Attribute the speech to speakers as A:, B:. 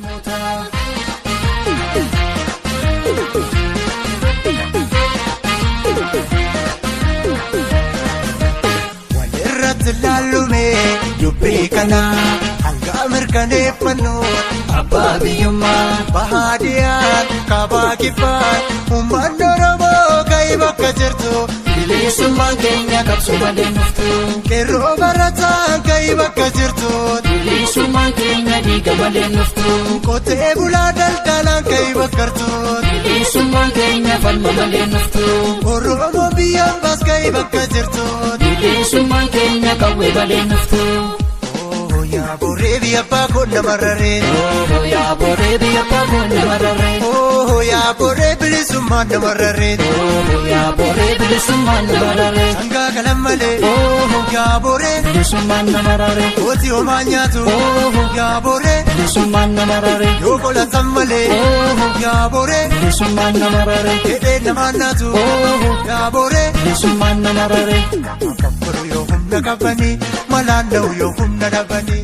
A: Oromoota.
B: Walirratti laallume dubbii kana hanga mirkaneeffannu
A: Abbaa biyyummaa.
B: Bahaadiyaan kaabaa kibbaan uummanni Oromoo ga'ii bakka jirtu.
A: Bilisummaan keenya qabsoo malee nuftu.
B: Qeerroo barataan ga'ii bakka jirtu.
A: Bilisummaan keenya dhiiga malee nuftu.
B: Qotee bulaa daldalaan ga'ii bakka jirtu.
A: Bilisummaan keenya falma malee nuftu.
B: Oromoo biyyaan baas ga'ii bakka jirtu.
A: Bilisummaan keenya qawwee malee nuftu.
B: Yaa boree biyya abbaa koo nama raree.
A: Yaa boree biyya abbaa koo nama raree.
B: Yaa boree bilisummaan nama raree.
A: Yaa boree bilisummaan nama raree.
B: Sangaa galan malee. Yaa boree.
A: Bilisummaan nama raree.
B: Kooti homaa nyaatu. Yaa boree.
A: Bilisummaan nama raree.
B: Yoo qolatan malee. Yaa boree.
A: Bilisummaan nama raree.
B: Hidhee namaa naatu. Yaa boree.
A: Bilisummaan nama raree.
B: Kaffaluu yoo humna qabanii malaan dha'u yoo humna dhabanii.